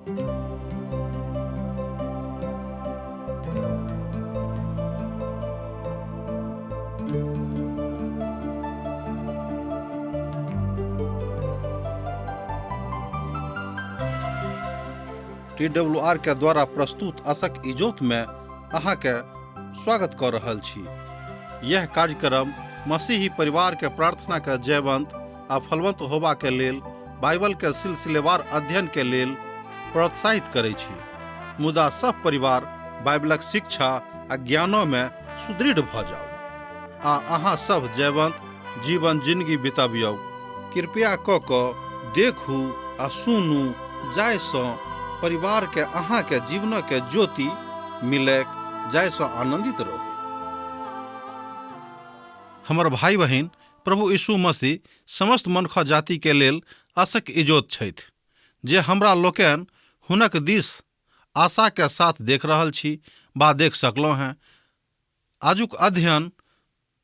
T W R के द्वारा प्रस्तुत असक इजोत में अहाँके स्वागत कऽ रहल छी। यह कार्यक्रम मसीही परिवार के प्रार्थना के जयवंत आ फलवंत होबा के लेल बाइबल के सिलसिलेवार अध्ययन के लेल प्रोत्साहित करै छी। मुदा सब परिवार बाइबलक शिक्षा आ ज्ञानो में सुदृढ़ भऽ जाउ आ अहाँ सब जयवंत जीवन जिंदगी बितबियौ। कृपया कऽ कऽ देखू आ सुनू जाहिसँ परिवारके अहाँके जीवनके ज्योति मिलैक, जाहिसँ आनन्दित रहू। हमर भाई बहिन, प्रभु यीशु मसीह समस्त मनुख जाति के लेल असक इजोत छथि, जे हमरा लोकनि हुनक दिस आशा के साथ देख रहल छी बा देख सकलहुँ हेँ। आजुक अध्ययन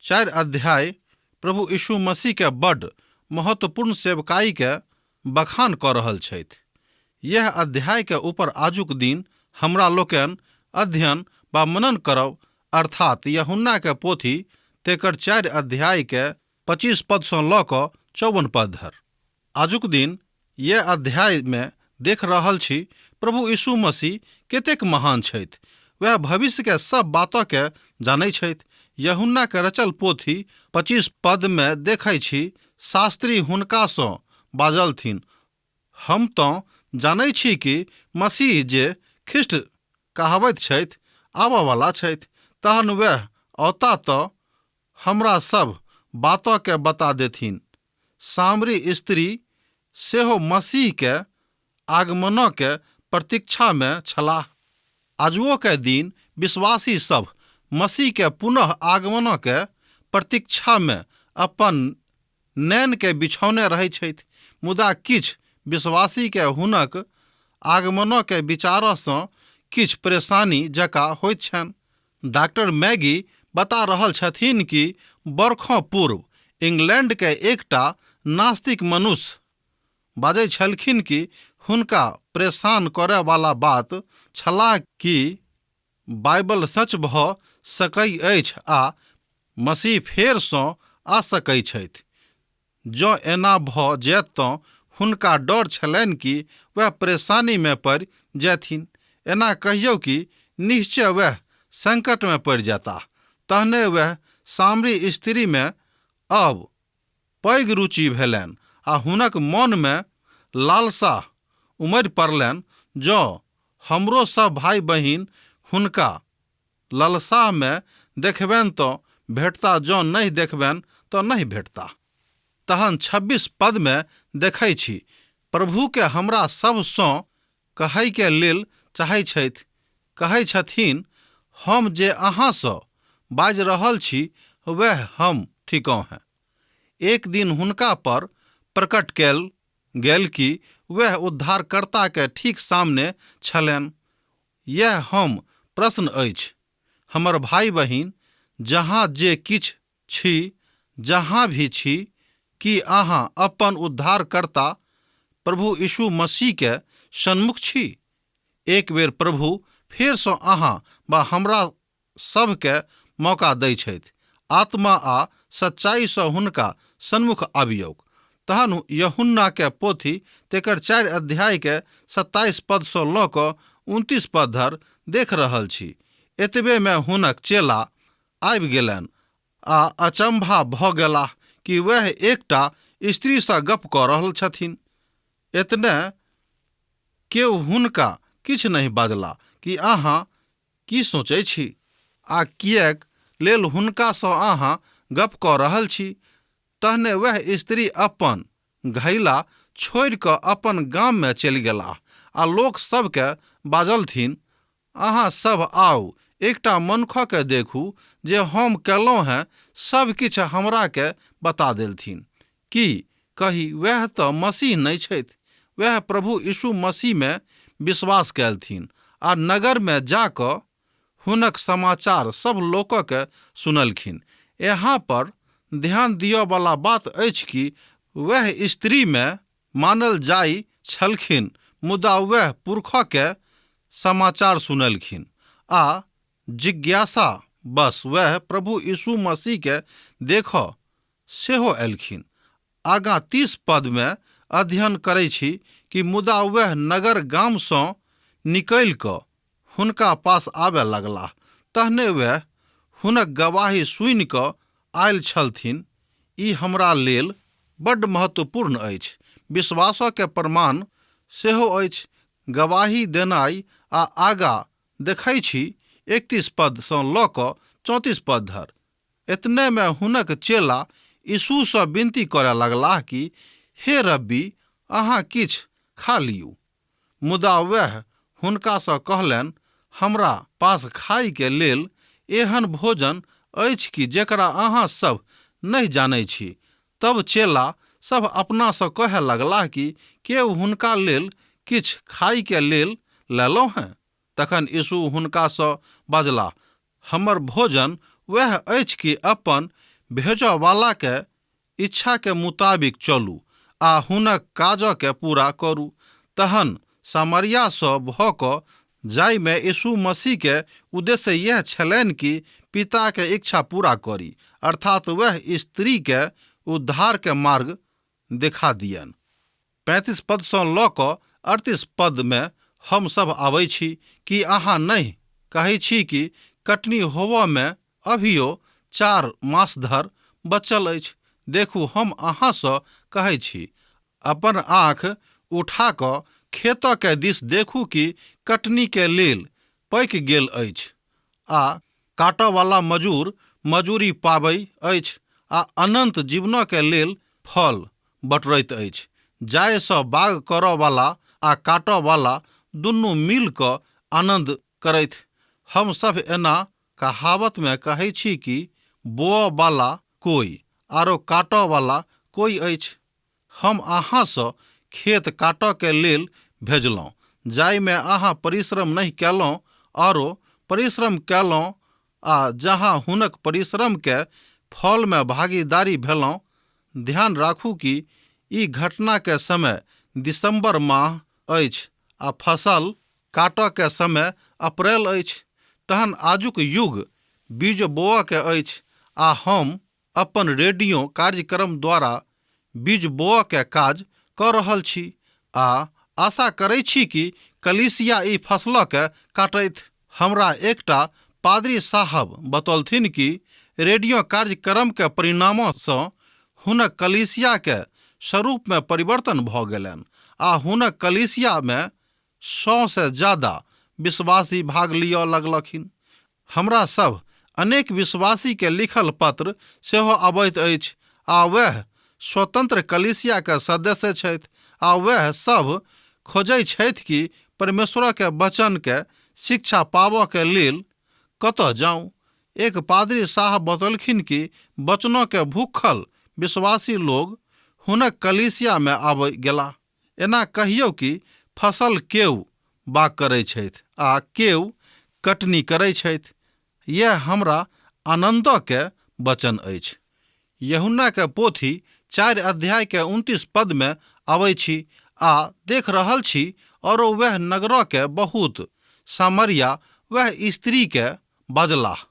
4 अध्याय प्रभु यीशु मसीह के बड्ड महत्वपूर्ण सेवकाई के बखान कऽ रहल छथि। यह अध्याय के ऊपर आजुक दिन हमरा लोकनि अध्ययन बा मनन करब, अर्थात यूहन्ना के पोथी तेकर 4 अध्याय के 25 पद सँ लऽ कऽ 54 पद धरि। आजुक दिन यह अध्याय में देख रहल छी प्रभु यीशु मसीह कतेक महान छथि। वएह भविष्य के सब बात के जानै छथि। यूहन्ना के रचल पोथी 25 पद में देखै छी शास्त्री हुनका सँ बाजलथिन, हम तँ जानै छी कि मसीह जे ख्रिस्ट कहाबैत छथि आबऽ वाला छथि, तहन वएह औता तऽ हमरा सब बात के बता देथिन। सामरी स्त्री सेहो मसीह के आगमन के प्रतीक्षा में छलाह। आजुओ के दिन विश्वासी सब मसीह के पुनः आगमन के प्रतीक्षा में अपन नैन के बिछौने रहै छथि, मुदा किछु विश्वासी के हुनक आगमन के विचार सँ किछु परेशानी जकाँ होइत छनि। डॉक्टर मैगी बता रहल छथिन कि बरखों पूर्व इंग्लैंड के एकटा नास्तिक मनुष्य बाजै छलखिन कि हुनका परेशान करय वाला बात छलाह कि बाइबल सच भऽ सकै अछि आ मसीह फेर सँ आ सकै छथि। जँ एना भऽ जायत तँ हुनका डर छलनि कि वएह परेशानीमे पड़ि जयथिन। एना कहियौ कि निश्चय वएह संकटमे पड़ि जेताह। तहने वएह सामरी स्त्रीमे अब पैघ रुचि भेलनि आ हुनक मनमे लालसा उमड़ि पड़लनि, जँ हमरो सभ भाइ-बहिन हुनका ललसामे देखबनि तँ भेटता, जँ नहि देखबनि तँ नहि भेटता। तहन 26 पदमे देखै छी, प्रभुकेँ हमरा सभसँ कहैके लेल चाहै छथि, कहै छथिन, हम जे अहाँसँ बाजि रहल छी वएह हम थिकहुँ हेँ। एक दिन हुनका पर प्रकट कयल गेल कि वएह उद्धारकर्ताके ठीक सामने छलनि। यैह हम प्रश्न अछि, हमर भाइ-बहिन, जहाँ जे किछु छी, जहाँ भी छी, की अहाँ अपन उद्धारकर्ता प्रभु यीशु मसीह के सन्मुख छी? एक बेर प्रभु फेर सँ अहाँ वा हमरा सभ के मौका दै छथि। आत्मा आ सच्चाई सँ हुनका सन्मुख आबियौक। तहन यूहन्ना के पोथी तेकर 4 अध्याय के 27 पद सँ लऽ कऽ 29 पद धरि देख रहल छी। एतबे मे हुनक चेला आबि गेलनि आ अचंभा भऽ गेलाह कि वएह एकटा स्त्री सँ गप्प कऽ रहल छथिन। एतने केओ हुनका किछु नहि बाजला कि अहाँ की सोचै छी आ किएक लेल हुनका सँ अहाँ गप्प कऽ रहल छी? तहने वएह स्त्री अपन घैला छोड़ि कऽ अपन गाम मे चलि गेलाह आ लोक सभ केँ बाजलथिन, अहाँ सभ आउ, एकटा मनुखकेँ देखू जे हम कयलहुँ हेँ सभ किछु हमरा केँ बता देलथिन। की कही वएह तँ मसीह नहि छथि? वएह प्रभु यीशु मसीह मे विश्वास कयलथिन आ नगर मे जा कऽ हुनक समाचार सभ लोककेँ सुनलखिन। यहाँ पर ध्यान दिअ वाला बात अछि कि वएह स्त्री मे मानल जाइ छलखिन, मुदा वएह पुरखके समाचार सुनलखिन आ जिज्ञासा बस वएह प्रभु यीशु मसीहके देखऽ सेहो अयलखिन। आगाँ 30 पदमे अध्ययन करै छी कि मुदा वएह नगर गामसँ निकलि कऽ हुनका पास आबय लगलाह। तहने वएह हुनक गवाही सुनि कऽ आयल छलथिन। ई हमरा लेल बड्ड महत्वपूर्ण अछि। विश्वासके प्रमाण सेहो अछि। गवाही देनाइ आ आगाँ देखै छी 31 पदसँ लऽ कऽ 34 पद धरि। एतने मे हुनक चेला यीशु सँ विनती करय लगलाह कि, हे रब्बी, अहाँ किछु खा लियू। मुदा वैह हुनका सँ कहलनि, हमरा पास खाइ के लेल एहन भोजन अछि कि जकरा अहाँ सभ नहि जानैत छी। तब चेला सभ अपना सँ कहय लगलाह कि, केओ हुनका लेल किछु खाइ के लेल लेलहुँ हेँ? तखन यीशु हुनका सँ बजलाह, हमर भोजन वैह अछि कि अपन भेजऽवला के इच्छा के मुताबिक चलू आ हुनक काज के पूरा करू। तहन सामरिया सँ भऽ कऽ जाइ मे यीशु मसीह के उद्देश्य यैह छलनि कि पिता के इच्छा पूरा करी, अर्थात वैह स्त्री के उद्धार के मार्ग देखा दियनि। 35 पदसँ लऽ कऽ 38 पदमे हम सभ आबै छी कि अहाँ नहि कहै छी कि कटनी होबऽमे अभियो 4 मास धरि बचल अछि? देखू, हम अहाँसँ कहै छी, अपन आँखि उठा कऽ खेतके दिस देखू कि कटनीके लेल पकि गेल अछि आ काटऽवला मजूर मजूरी पाबै अछि आ अनन्त जीवनके लेल फल बटरैत अछि, जाहिसँ बाग करऽवला आ काटऽवला दुनू मिल कऽ आनन्द करथि। हम सभ एना कहावतमे कहै छी कि बोअऽवला कोइ आरो काटऽवला कोइ अछि। हम अहाँसँ खेत काटऽके लेल भेजलहुँ, जाहिमे अहाँ परिश्रम नहि कयलहुँ, आरो परिश्रम कयलहुँ आ जहाँ हुनक परिश्रमके फलमे भागीदारी भेलहुँ। ध्यान राखू कि ई घटनाके समय दिसंबर माह अछि आ फसल काटऽके समय अप्रैल अछि। तहन आजुक युग बीज बोअके अछि आ हम अपन रेडियो कार्यक्रम द्वारा बीज बोअ के काज कऽ रहल छी आ आशा करै छी कि कलीसिया ई फसलके काटथि। हमरा एकटा पादरी साहब बतौलथिन कि रेडियो कार्यक्रम के परिणामसँ हुनक कलीसिया के स्वरूप मे परिवर्तन भऽ गेलनि आ हुनक कलीसिया मे 100 से ज्यादा विश्वासी भाग लिअ लगलखिन। हमरा सभ अनेक विश्वासी के लिखल पत्र सेहो अबैत अछि आ वैह स्वतंत्र कलीसिया के सदस्य छथि आ वैह सभ खोजै छथि कि परमेश्वर के वचन के शिक्षा पाबऽ के लेल कतऽ जाऊं। एक पादरी साहब बतौलखिन कि वचनों के भूखल विश्वासी लोग हुनक कलीसिया में आबि गेलाह। एना कहियौ कि फसल केओ बाग करै छथि आ केओ कटनी करै छथि। यैह हमरा आनन्दके वचन अछि। यूहन्नाके पोथी 4 अध्यायके 29 पदमे आबै छी आ देख रहल छी औरो वएह नगरके बहुत सामरिया वएह स्त्रीके बजलाह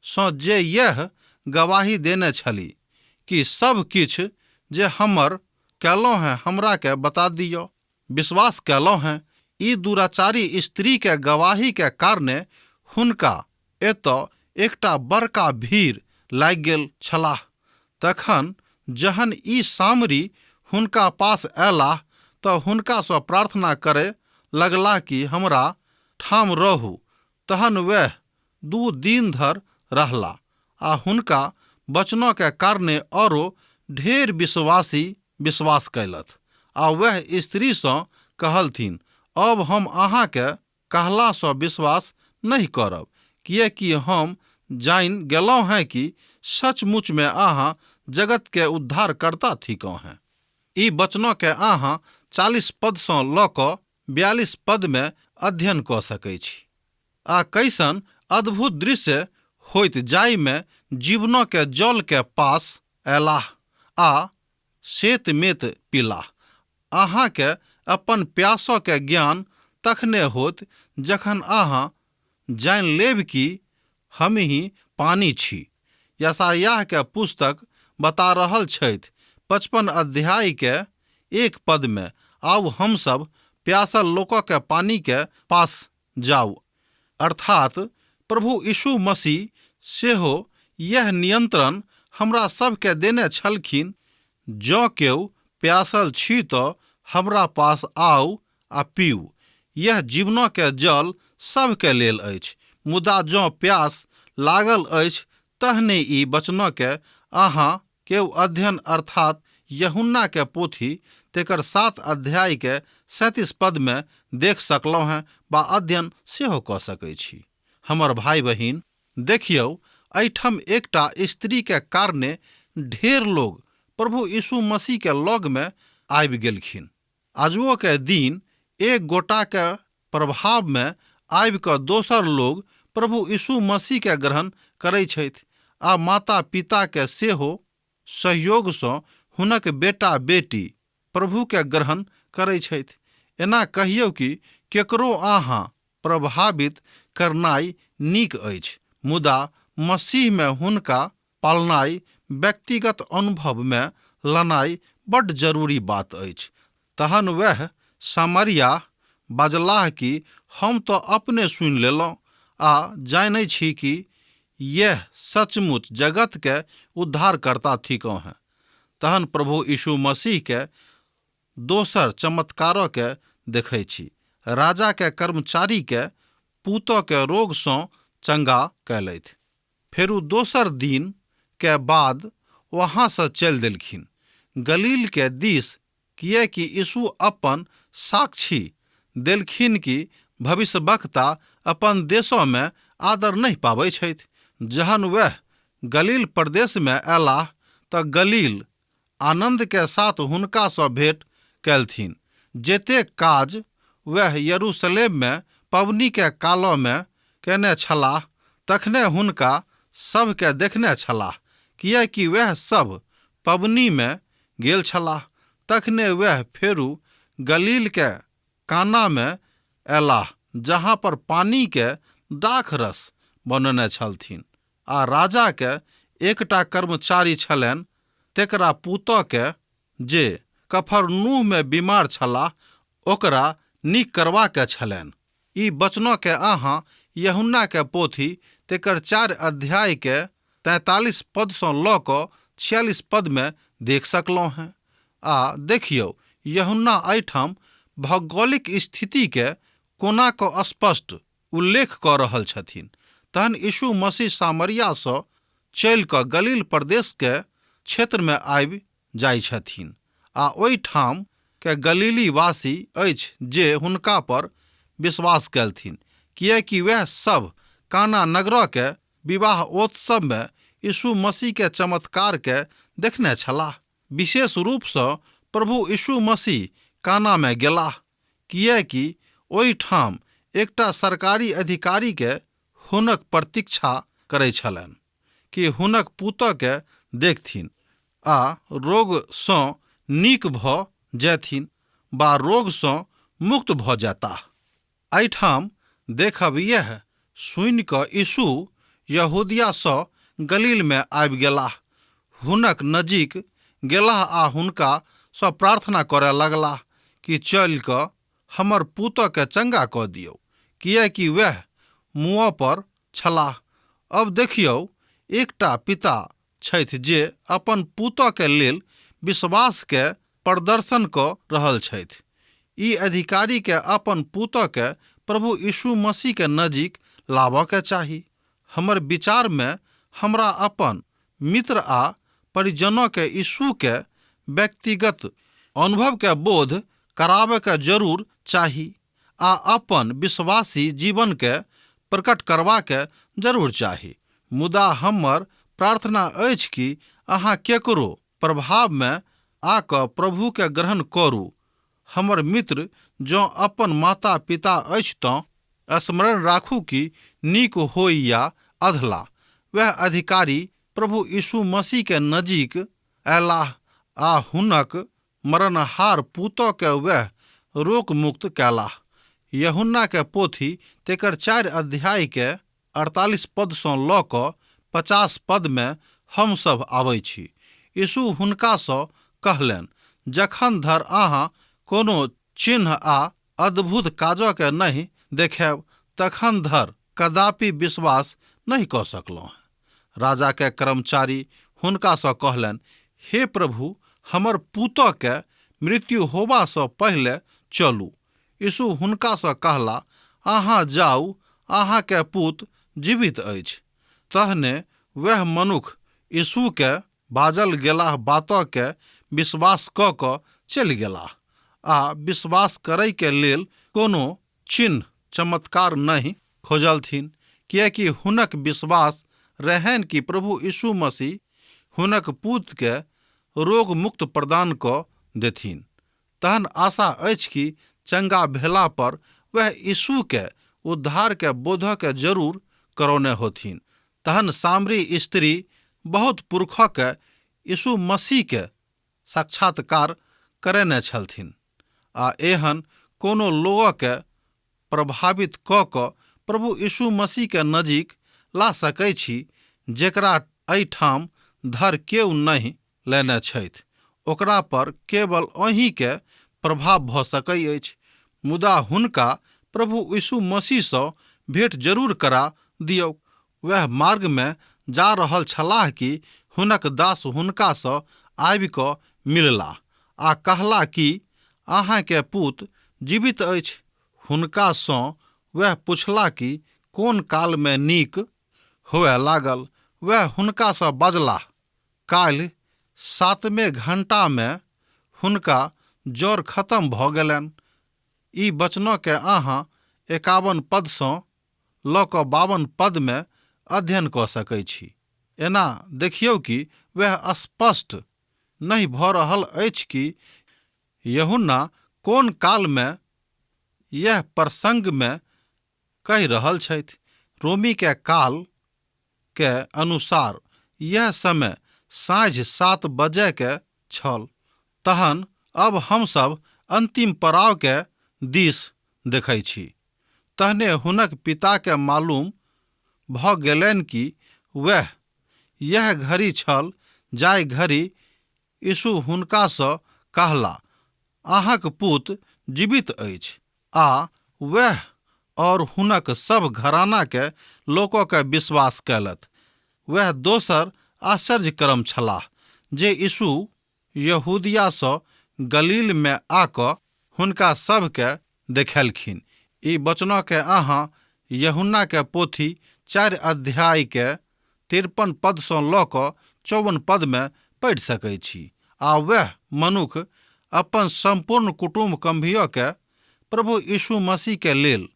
सँ जे यैह गवाही देने छली कि सभ किछु जे हमर कयलहुँ हेँ हमराके बता दिअ। विश्वास कयलहुँ हेँ। ई दुराचारी स्त्रीके गवाहीके कारणे हुनका एतऽ एकटा बड़का भीड़ लागि गेल छलाह। तखन जहन ई सामरी हुनका पास अयलाह तऽ हुनकासँ प्रार्थना करय लगलाह कि हमरा ठाम रहू। तहन वैह 2 दिन धरि रहला आ हुनका वचनके कारणे औरो ढेर विश्वासी विश्वास कयलथि आ वैह स्त्रीसँ कहलथिन, अब हम अहाँके कहलासँ विश्वास नहि करब, किएकि हम जानि गेलहुँ हेँ कि सचमुचमे अहाँ जगतके उद्धारकर्ता थिकहुँ हेँ। ई वचनके अहाँ 40 पदसँ लऽ कऽ 42 पदमे अध्ययन कऽ सकै छी। आ कैसन अद्भुत दृश्य होइत जाहिमे जीवनके जलके पास अयलाह आ सेत-मेत पीलाह। अहाँके अपन प्यासऽ के ज्ञान तखने होत जखन अहाँ जानि लेब कि हमही पानि छी। यशायाह के पुस्तक बता रहल छथि 55 अध्याय के 1 पद में, आउ हमसब प्यासल लोक के पानि के पास जाउ। अर्थात प्रभु यीशु मसीह सेहो यैह नियंत्रण हमरा सबके देने छलखिन, जँ केओ प्यासल छी तऽ हमरा पास आउ आ पीउ। यैह जीवनक के जल सबके लेल अछि। मुदा जँ प्यास लागल अछि तहने ई वचनके अहाँ केओ अध्ययन अर्थात यूहन्ना के पोथी तेकर 7 अध्याय के 37 पद में देख सकलहुँ हेँ बा अध्ययन सेहो कऽ सकै छी। हमर भाई बहिन, देखियौ एहिठाम एकटा स्त्री के कारणे ढेर लोग प्रभु यीशु मसीह के लग में आबि गेलखिन। आजुओ के दिन एक गोटा के प्रभाव में आबि कऽ दोसर लोग प्रभु यीशु मसीह के ग्रहण करै छथि आ माता पिता के सेहो सहयोग सँ हुनक बेटा बेटी प्रभु के ग्रहण करै छथि। एना कहियौ कि केकरो अहाँ प्रभावित करनाइ नीक अछि, मुदा मसीह में हुनका पालनाइ व्यक्तिगत अनुभव में लनाइ बड्ड जरूरी बात अछि। तहन वैह सामरिया बजलाह कि हम तऽ अपने सुनि लेलहुँ आ जानै छी कि यैह सचमुच जगत के उद्धारकर्ता थिकहुँ हेँ। तहन प्रभु यीशु मसीह के दोसर चमत्कारो के देखै छी। राजा के कर्मचारी के पूतऽ के रोग सँ चंगा कयलथि। फेरू दोसर दिन के बाद वहाँ सँ चलि देलखिन गलील के दिस, किएकि यीशु अपन साक्षी देलखिन कि भविष्यवक्ता अपन देशो में आदर नहि पाबै छथि। जहन वएह गलील प्रदेश में अयलाह तऽ गलील आनन्द के साथ हुनका सँ भेंट कयलथिन। जतेक काज वएह यरूशलेम में पबनी के कालो में कयने छलाह तखने हुनका सभ के देखने छलाह, किएकि वएह सभ पबनी में गेल छलाह। तखने वएह फेरू गलील के काना में अयलाह, जहाँ पर पानी के दाखरस बनौने छलथिन। आ राजा के एकटा कर्मचारी छलनि तेकरा पुतऽ के जे कफरनूह में बीमार छलाह ओकरा नीक करबा के छलनि। ई वचनो के अहाँ यूहन्ना के पोथी तेकर 4 अध्याय के 43 पद सँ लऽ कऽ 46 पद में देख सकलहुँ हेँ। आ देखियौ यूहन्ना एहिठाम भौगोलिक स्थिति के कोना कऽ स्पष्ट उल्लेख कऽ रहल छथिन। तहन यीशु मसीह सामरिया सँ चलि कऽ गलील प्रदेश के क्षेत्र में आबि जाइ छथिन आ ओहिठाम के गलीली वासी अछि जे हुनका पर विश्वास कयलथिन, किएकि वएह सभ काना नगर के विवाहोत्सव में यीशु मसीह के चमत्कार के देखने छलाह। विशेष रूप सँ प्रभु यीशु मसीह काना में गेलाह, किएकि ओहिठाम एकटा सरकारी अधिकारी के हुनक प्रतीक्षा करै छलनि कि हुनक पुतऽ के देखथिन आ रोग सँ नीक भऽ जयथिन बा रोग सँ मुक्त भऽ जयताह। एहिठाम देखब यैह सुनि कऽ यीशु यहूदिया सँ गलील मे आबि गेलाह। हुनक नजीक गेलाह आ हुनका सँ प्रार्थना करय लगलाह कि चलि कऽ हमर पुतऽ केँ चंगा कऽ दियौ, किएकि वैह मुँह पर छलाह। अब देखियौ, एकटा पिता छथि जे अपन पुतऽ के लेल विश्वास के प्रदर्शन कऽ रहल छथि। ई अधिकारी के अपन पुतऽ के प्रभु यीशु मसीह के नजीक लाबऽ के चाही। हमर विचार में हमरा अपन मित्र आ परिजनों के यीशु के व्यक्तिगत अनुभव के बोध कराबऽ के जरूर चाही आ अपन विश्वासी जीवन के प्रकट करबा के जरूर चाही। मुदा हमर प्रार्थना अछि कि अहाँ केकरो प्रभाव में आ कऽ प्रभु के ग्रहण करू। हमर मित्र जँ अपन माता-पिता अछि तँ स्मरण राखू कि नीक होय या अधला, वएह अधिकारी प्रभु यीशु मसीह के नजीक अयलाह आ हुनक मरणहार पुतऽ के वएह रोग मुक्त कयलाह। यूहन्ना के पोथी तेकर 4 अध्याय के 48 पद सँ लऽ कऽ 50 पद मे हमसभ आबै छी। यीशु हुनका सँ कहलनि, जखन धरि अहाँ कोनो चिन्ह आ अद्भुत काजके नहि देखायब तखन धरि कदापि विश्वास नहि कऽ सकलहुँ। राजा के कर्मचारी हुनका सँ कहलनि, हे प्रभु, हमर पुतऽ के मृत्यु होबा सँ पहिले चलू। यीशु हुनका सँ कहला, अहाँ जाउ, अहाँ के पुत जीवित अछि। तहने वएह मनुख यीशु के बाजल गेलाह बातऽ के विश्वास कऽ कऽ चलि गेलाह आ विश्वास करय के लेल कोनो चिन्ह चमत्कार नहि खोजलथिन, किएकि हुनक विश्वास रहनि कि प्रभु यीशु मसीह हुनक पुत के रोग मुक्त प्रदान कऽ देथिन। तहन आशा अछि कि चंगा भेला पर वएह यीशु के उद्धार के बोधके जरूर करौने होथिन। तहन सामरी स्त्री बहुत पुरखके यीशु मसीह के साक्षात्कार करेने छलथिन आ एहन कोनो लोगके प्रभावित कऽ कऽ प्रभु यीशु मसीह के नजीक ला सकै छी जेकरा एहिठाम धरि केओ नहि लेने छथि। ओकरा पर केवल अहीं के प्रभाव भऽ सकै अछि, मुदा हुनका प्रभु यीशु मसीह सँ भेंट जरूर करा दियौक। वएह मार्ग मे जा रहल छलाह कि हुनक दास हुनका सँ आबि कऽ मिललाह आ कहला कि अहाँ के पुत जीवित अछि। हुनका सँ वएह पुछला कि कोन काल मे नीक होअए लागल। वएह हुनका सँ बजलाह, काल्हि सातमे घंटा मे हुनका जर खतम भऽ गेलनि। ई वचनके अहाँ 51 पदसँ लऽ कऽ 52 पदमे अध्ययन कऽ सकै छी। एना देखियौ कि वएह स्पष्ट नहि भऽ रहल अछि कि यूहन्ना कोन कालमे यैह प्रसंगमे कहि रहल छथि। रोमीके काल के अनुसार यह समय साँझ 7 बजे के छल। तहन अब हमसभ अंतिम पड़ाव के दिस देखै छी। तहने हुनक पिता के मालूम भ गेलनि कि वैह यैह घड़ी छल जाहि घड़ी यीशु हुनका सँ कहला, अहाँक पुत जीवित अछि। आ वैह और हुनक सभ घराना के लोको के विश्वास कयलथि। वैह दोसर आश्चर्यक्रम छलाह जे यीशु यहूदिया सँ गलील मे आ कऽ हुनका सभ के देखेलखिन। ई वचनो के अहाँ यूहन्ना के पोथी 4 अध्याय के 53 पद सँ लऽ कऽ 54 पद मे पढ़ि सकै छी। आ वैह मनुख अपन सम्पूर्ण कुटुम्ब कम्भिय के प्रभु यीशु मसीह के लेल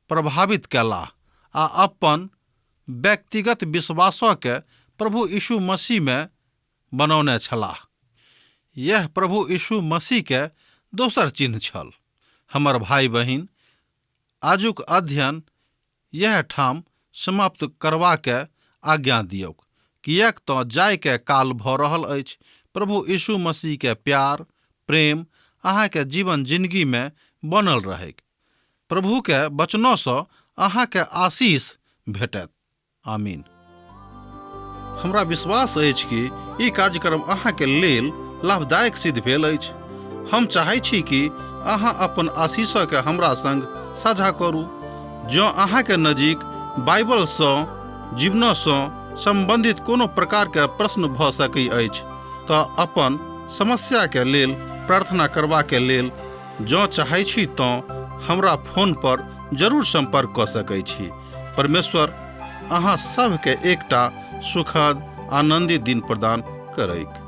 प्रभावित कयलाह आ अपन व्यक्तिगत विश्वासो के प्रभु यीशु मसीह मे बनौने छलाह। यैह प्रभु यीशु मसीह के दोसर चिन्ह छल। हमर भाई बहिन, आजुक अध्ययन यैह ठाम समाप्त करबाक आज्ञा दियौक, किएक तँ जाय के काल भऽ रहल अछि। प्रभु यीशु मसीह के प्यार, प्रेम अहाँ के जीवन जिनगी में बनल रहैक। प्रभु के वचनो सँ अहाँ के आशीष भेटत। आमीन। हमरा विश्वास अछि कि ई कार्यक्रम अहाँके लेल लाभदायक सिद्ध भेल अछि। हम चाहै छी कि अहाँ अपन आशीषके हमरा संग साझा करू। जँ अहाँके नजीक बाइबलसँ जीवनसँ सम्बन्धित कोनो प्रकारके प्रश्न भऽ सकै अछि तऽ अपन समस्याके लेल प्रार्थना करबाके लेल जँ चाहै छी तँ हमरा फोन पर जरूर सम्पर्क कऽ सकै छी। परमेश्वर अहाँ सभके एकटा सुखद आनन्दित दिन प्रदान करैक।